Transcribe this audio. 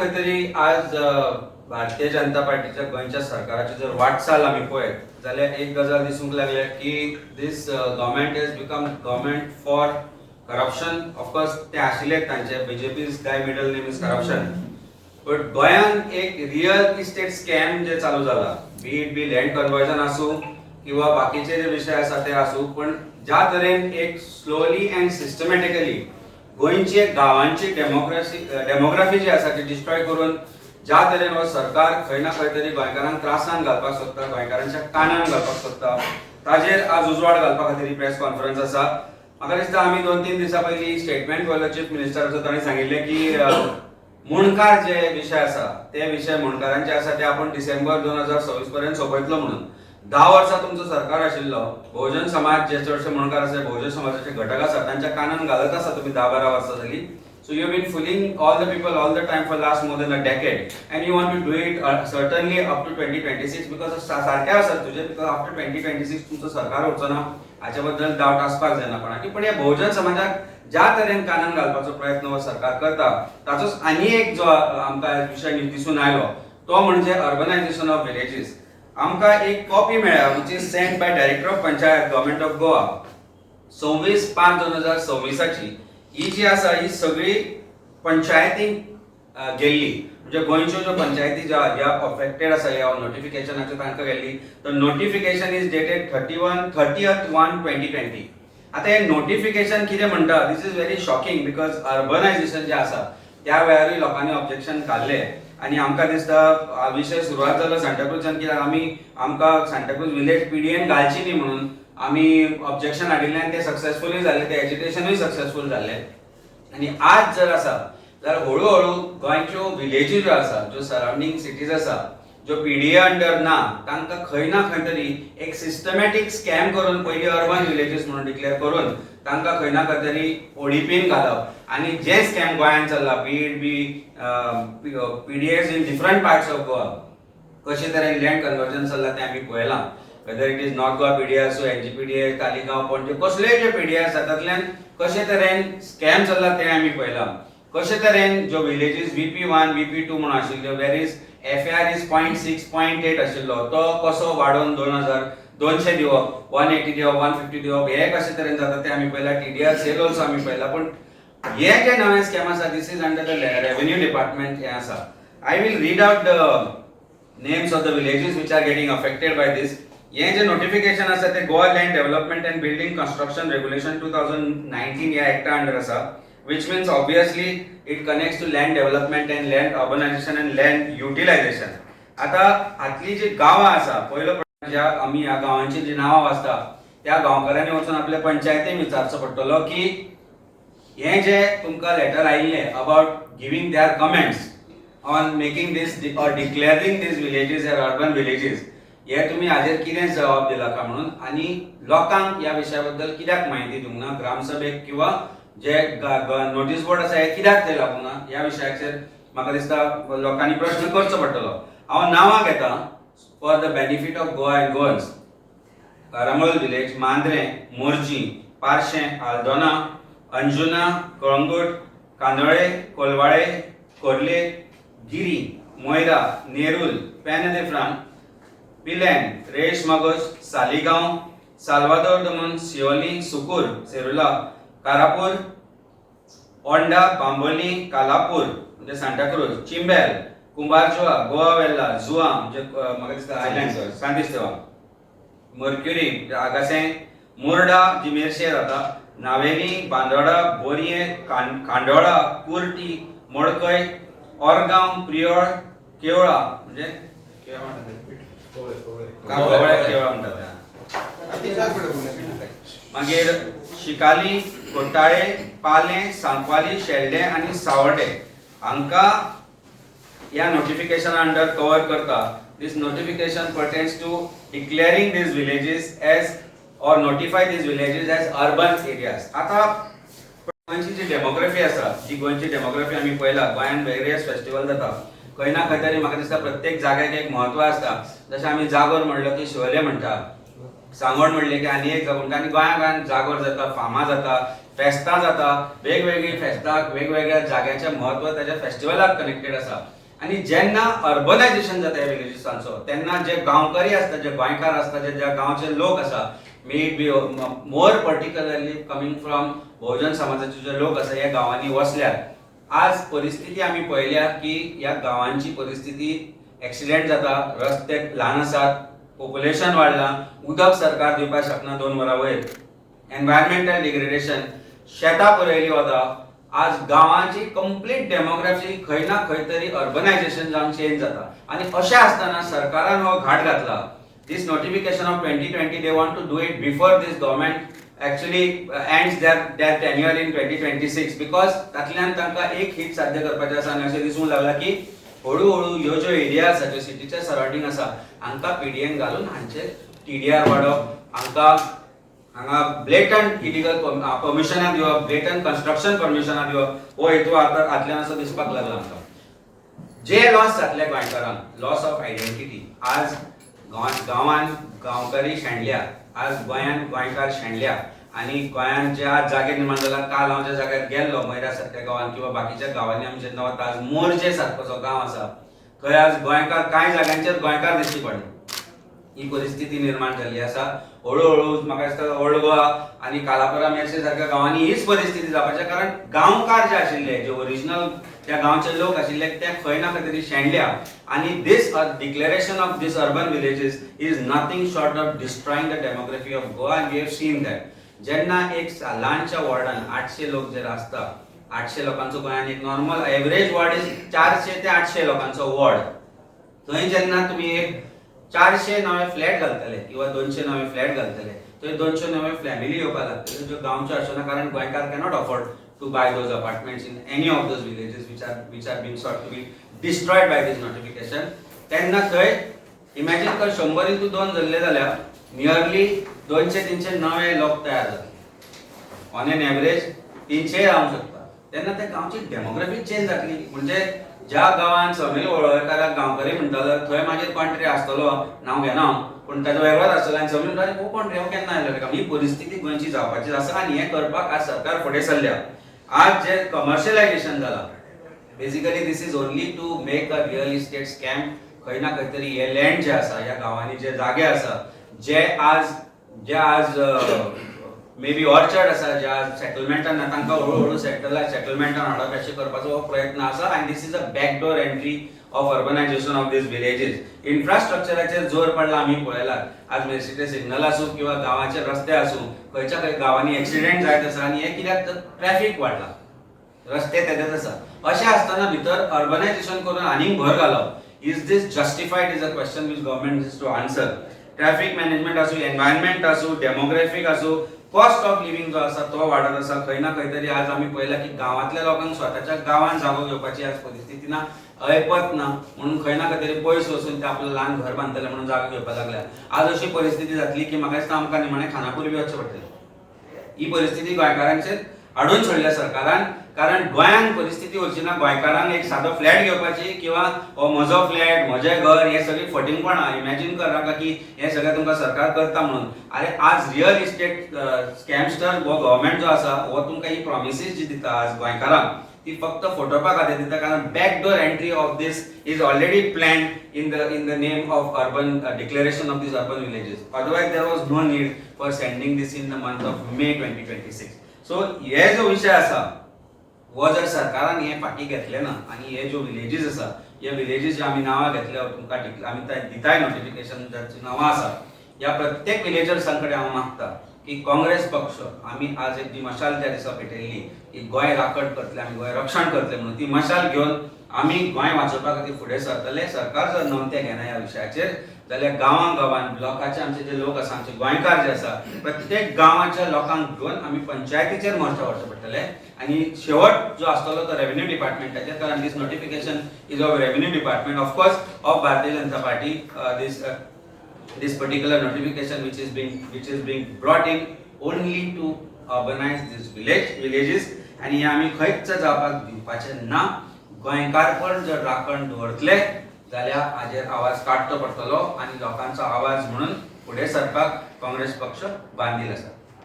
खंय तरी आज भारतीय जनता पार्टीच्या गोंयच्या सरकाराची जर वाटचाल आमी पळयत जाल्यार एक गजाल दिसूंक लागल्या की this government has become government for corruption. Of course ते आशिल्ले तांचे, BJP's die middle name is corruption, but गोंयान एक रियल इस्टेट स्कॅम जे चालू जाला, be it be land conversion आसूं किंवा बाकीचे जे विशय आसा ते आसूं, पण ज्या तरेन एक स्लोली अँड सिस्टमॅटिकली गोंयचे गांवांची डेमोक्रेसी डेमोग्राफी जी आसा ती डिस्ट्रॉय करून ज्या तरेन हो सरकार खंय ना खंय तरी गोंयकारांक त्रासान घालपाक सोदता, गोंयकारांच्या कानान घालपाक सोदता, ताजेर आज उजवाड घालपा खातीर ही प्रेस कॉन्फरन्स आसा. म्हाका दिसता आमी 2-3 दिसां पयलीं स्टेटमेंट पळयलो चीफ मिनिस्टराचो. ताणें सांगिल्लें की मुणकार जे विशय आसा, ते विशय मुणकारांचे आसा, ते आपण डिसेंबर 2026 पर्यंत सोंपयतलो म्हणून. 10 वर्सां तुमचो सरकार आशिल्लो. बहुजन समाज जे चडशे मुणकार आसा, बहुजन समाजाचे घटक आसा, तांच्या कानान घालत आसा तुमी 10-12 वर्सां जाली. So you been fooling all the people all the time for last more than a decade and you want to do it certainly up to 2026, because सारखे आसा तुजे, because after 2026 तुमचो सरकार वचो ना, हाच्या बद्दल डावट आसपाक जायना कोणाक. पण ह्या बहुजन समाजाक ज्या तरेन कानान घालपाचो प्रयत्न हो सरकार करता, ताचोच आनी एक जो आमकां विशय दिसून आयलो तो म्हणजे अर्बनायझेशन ऑफ विलेजीस. आमकां एक कॉपी मेळ्ळ्या which is sent by Director of Panchayat, Government of Goa, 26/5/2026ची. ही जी आसा ही सगळी पंचायतींक गेल्ली, म्हणजे गोंयच्यो ज्यो पंचायती ज्या ह्या अफेक्टेड आसा ह्या नोटिफिकेशनाच्यो, तांकां गेल्ली. The notification is dated 30/1/2020. आतां हे नोटिफिकेशन कितें म्हणटा, this is very shocking, because urbanization जे आसा त्या वेळारूय लोकांनी ऑब्जेक्शन काडलें आनी आमकां दिसता हा विशय सुरवात जालो सांताक्रूजच्यान, कित्याक आमी आमकां सांताक्रूज विलेज पीडीएन घालची न्ही म्हणून आमी ऑब्जेक्शन हाडिल्लें आनी ते सक्सेसफुलूय जाल्लें, ते एजिटेशनूय सक्सेसफूल जाल्लें. आनी आज जर आसा जाल्यार हळू हळू गोंयच्यो विलेजी ज्यो आसा, ज्यो सरावंडींग सिटीज आसा, ज्यो पीडीए अंडर ना, तांकां खंय ना खंय तरी एक सिस्टमॅटीक स्कॅम करून पयलीं अर्बन विलेजीस म्हणून डिक्लेअर करून तांकां खंय ना खंय तरी ओडीपीन घालप आनी जे स्कॅम गोंयांत चल्ला, be it be PDAs in different parts of Goa, कशे तरेन लँड कन्वर्जन चल्लां तें आमी पळयलां, whether it is North Goa PDA आसूं, एनजीपीडीए, तालिगांव, पणजे, कसलेय जे पीडीए आसा तातूंतल्यान कशे तरेन स्कॅम चल्ला तें आमी पळयलां. कशे तरेन ज्यो विलेजीस VP 1, VP 2 म्हणून आशिल्ल्यो, where is FAR is 0.6, 0.8 आशिल्लो, तो कसो वाडोवन 2200 दिवप, 180 दिवप, 150 दिवप, हे कशे तरेन जाता तें आमी पळयलां. टीडीआर सेल ऑल्सो आमी पळयलां. पण हे जे नवें स्कॅम आसा, this is under the revenue department हें आसा. I will read out the names of the villages which are getting affected by this. हे जे नोटिफिकेशन आसा ते Goa Land Development and Building Construction Regulation 2019 ह्या एक्टा अंडर आसा, which means obviously it connects to land development and land urbanization and land utilization. आता हातली जी गांवां आसा, पयलो ज्या आमी ह्या गांवांची जी नांवां वाचता, त्या गांवकारांनी वचून आपल्या पंचायतीन विचारचो पडटलो की हे जे तुमकां लेटर आयिल्लें about giving their comments on making this or declaring these villages as urban villages, हे तुमी हाजेर कितें जबाब दिला का म्हणून आनी लोकांक ह्या विशया बद्दल कित्याक म्हायती दिवंक ना, ग्रामसभेक किंवा जे नोटीस बोर्ड आसा हे कित्याक ते लागूंक ना, ह्या विशयाचेर म्हाका दिसता लोकांनी प्रश्न करचो पडटलो. हांव नांवां घेता for the benefit of Goa and Goans. Karamol village, Mandrem, Morjim, Parcem, Aldona, Anjuna, Calangute, Candolim, Colvale, Khorlim, Giri, Moira, Nerul, Penha de Franca, Pilerne, Reis Magos, Saligao, Salvador Daman, Siolim, Sukur, Serula, Karapur, Ponda, Bambolim, Kalapur म्हणजे सांताक्रूज, चिंबेल, कुंभारजुआ, गोवा वेल्ला, जुआ म्हणजे म्हाका दिसता island सांत इस्तेवां, mercury म्हणजे आगासें, मुर्डा जी मेरशे जाता, नावेली, बांदोडा, बोरये, खांडोळा, कुर्टी, मडकय, ओरगांव, प्रियोळ, केवळा म्हणजे कवळे, केवळा म्हणटात. मागीर शिकाली, कोटाळे, पालें, सांकवाली, शेल्डें आनी सावर्डे हांकां ह्या नोटिफिकेशन अंडर कवर करता. This notification pertains to declaring these villages as or notify these villages as urban areas. आता गोंयची जी डेमोग्राफी आसा, जी गोंयची डेमोग्राफी आमी पळयला, गोंयान वेरियस फेस्टिवल जाता, खंय ना खंय तरी म्हाका दिसता प्रत्येक जाग्याक एक म्हत्व आसता. जशें आमी जागोर म्हणलो की शिवोले म्हणटा, सांगोड म्हणले की आनी एक जागोर म्हणटा आनी गोंया गोंयान जागोर जाता, फामां जाता. फेस्तां जाता, वेगवेगळीं फेस्तां, वेगवेगळ्या जाग्याचें म्हत्व ताच्या फेस्टिवलाक कनेक्टेड आसा. आनी जेन्ना अर्बनायझेशन जाता ह्या विलेजीसांचो, तेन्ना जे गांवकरी आसता, जे गोंयकार आसता, जे ज्या गांवचे लोक आसा, may be more particularly coming from बहुजन समाजाचे जे लोक आसा, ह्या गांवांनी वसल्यात. आज परिस्थिती आमी पळयल्या की ह्या गांवांची परिस्थिती, एक्सिडेंट जाता, रस्ते ल्हान आसात, पॉप्युलेशन वाडलां, उदक सरकार दिवपाक शकना 2 वरां वयर, एनवायरमेंटल डिग्रेडेशन, शेतां पुरयली वता. आज गांवाची कंप्लीट डेमोग्राफी खंय ना खंय तरी अर्बनायझेशन जावन चेंज जाता आनी अशें आसतना सरकारान हो घाट घातला. This notification of 2020, they want to do it before this government actually ends their tenure in 2026, because तातल्यान तांकां एक हित साध्य करपाचें आसा. आनी अशें दिसूंक लागलां की हळू हळू ह्यो ज्यो एरिया आसा, ज्यो सिटीच्या सरावंडींग आसा, हांकां पीडीएन घालून हांचे टीडीआर वाडोवप, हांकां हांगा ब्लेटंट इलिगल परमिशनां दिवप, ब्लेटंट कन्स्ट्रक्शन परमिशनां दिवप, हो हेतू आतां हातल्यान असो दिसपाक लागला आमकां. जे लॉस जातले गोंयकारांक, लॉस ऑफ आयडेंटिटी. आज गांवान गांवकरी शेणल्या, आज गोंयान गोंयकार शेणल्या आनी गोंयान जे आज जागे निर्माण जाला, काल हांव ज्या जाग्यार गेल्लो, मैरा सारक्या गांवान किंवा बाकीच्या गांवांनी आमी जेन्ना वता, आज मोरजे सारको जो गांव आसा, थंय आज गोंयकार कांय जाग्यांचेर गोंयकार दिश्टी पडना. ही परिस्थिती निर्माण जाल्ली आसा. हळू हळू म्हाका दिसता ओल्ड गोवा आनी कालापुरा, मेर्शे सारक्या गांवांनी हीच परिस्थिती जावपाची, कारण गांवकार जे आशिल्ले, जे ओरिजिनल त्या गांवचे लोक आशिल्ले, ते खंय ना खंय तरी शेणल्या. आनी this declaration of this urban villages is nothing short of destroying the demography of Goa, and we have seen that. जेन्ना एक ल्हानशा वॉर्डान 800 लोक जर आसता, 800 लोकांचो, गोंयान एक नॉर्मल एवरेज वॉर्ड is 400 ते 800 लोकांचो वॉर्ड, थंय जेन्ना तुमी एक 400 नवे फ्लॅट घालतले किंवा 200 नवे फ्लॅट घालतले, थंय 200 नवे फॅमिली येवपाक लागतले, ज्यो गांवच्यो आसच्यो ना, कारण गोंयकार cannot afford to buy those apartments in any of those villages which are being sort to be destroyed by this notification. तेन्ना थंय इमॅजीन कर, 100 इंटू दोन धरले जाल्यार नियरली 200-300 नवे लोक तयार जातले. ऑन एन एवरेज 300 रावंक शकता. तेन्ना त्या गांवची डेमोग्राफी चेंज जातली. म्हणजे ज्या गांवान समील वळवयकाराक गांवकरी म्हणटालो, थंय मागीर कोण तरी आसतलो, नांव घेना हांव, पूण ताजो वेगळोच आसतलो आनी समील म्हणटा, हो कोण रे, हो केन्ना आयलो रे? ही परिस्थिती गोंयची जावपाची आसा आनी हें करपाक आज सरकार फुडें सरल्या. आज जे कमर्शियलायझेशन जाला, basically this is only to make a real estate scam. खंय ना खंय तरी हे लँड जे आसा, ह्या गांवांनी जे जागे आसा, जे आज मे बी ऑर्चर्ड आसा, जे आज सेटलमेंटान ना, तांकां हळू हळू सेटलमेंटान हाडप, अशें करपाचो हो प्रयत्न आसा. आनी this is a backdoor entry of urbanization of these villages. इन्फ्रास्ट्रक्चराचेर जोर पडला, आमी पळयला. आज मेर्सेचे सिग्नल आसूं किंवा गांवाचे रस्ते आसूं, खंयच्या खंय गांवांनी एक्सिडेंट जायत आसा. आनी हे कित्याक? तर ट्रॅफिक वाडला, रस्ते तेजेच आसा. अशें आसतना भितर अर्बनायझेशन करून आनीक भर घालप, is this justified, is a question which government is to answer. Traffic management आसूं, एनवायरमेंट आसूं, डेमोग्राफीक आसूं, कॉस्ट ऑफ लिव्हिंग जो आसा तो वाडत आसा. खंय ना खंय तरी आज आमी पळयला की गांवांतल्या लोकांक स्वताच्या गांवांत जागो घेवपाची आज परिस्थिती ना, ऐपत ना, म्हणून खंय ना खंय तरी पयस वचून ते आपलं ल्हान घर बांदतले म्हणून जागो घेवपाक लागल्या. आज अशी परिस्थिती जातली की म्हाका दिसता आमकां निमाणें खानापूर बी वचचें पडटलें. ही परिस्थिती गोंयकारांचेर हाडून सोडल्या सरकारान, कारण गोंयांत परिस्थिती उरची ना गोंयकारांक एक सादो फ्लॅट घेवपाची. किंवा हो म्हजो फ्लॅट, म्हजें घर, हे सगळी फटींगपणां. इमॅजीन कर नाका की हे सगळें तुमकां सरकार करता म्हणून. अरे, आज रियल इस्टेट स्कॅमस्टर हो गव्हर्मेंट जो आसा, हो तुमकां ही प्रॉमिसीस जी दिता आज गोंयकारांक, ती फक्त फटोवपा खातीर दिता, कारण backdoor entry of this is already plan in the name of urban declaration of these urban villages. Otherwise there was no need for sending this in the month of May 2026. So हे जो विशय आसा, हो जर सरकारान हे फाटीं घेतले ना आनी हे ज्यो विलेजीस आसा, हे विलेजीस जे आमी नांवां घेतल्या, तुमकां आमी दिताय नोटिफिकेशन, जांची नांवां आसा, ह्या प्रत्येक विलेजर्सां कडेन हांव मागता की काँग्रेस पक्ष, आमी आज एक जी मशाल त्या दिसा पेटयल्ली की गोंय राखण करतले आमी, गोंय रक्षण करतले म्हणून, ती मशाल घेवन आमी गोंय वाचोवपा खातीर फुडें सरतले. सरकार जर नमतें घेना ह्या विशयाचेर, जाल्यार गांवां गांवान ब्लॉकाचे आमचे जे लोक आसा, आमचे गोंयकार जे आसा, प्रत्येक गांवाच्या लोकांक घेवन आमी पंचायतीचेर मोर्चा व्हरचे पडटले. आनी शेवट जो आसतलो तो रेव्हेन्यू डिपार्टमेंटाचेर, कारण this notification is of revenue department, of course of Bharatiya Janata Party. This particular notification which is being brought in only to urbanize this villages, आणि हे आमी खंयच जावपाक दिवपाचे ना. गोंयकारपण जर राखण दवरतले जाल्यार हाजेर आवाज काडचो पडटलो आनी लोकांचो आवाज म्हणून फुडें सरपाक काँग्रेस पक्ष बांदील आसा.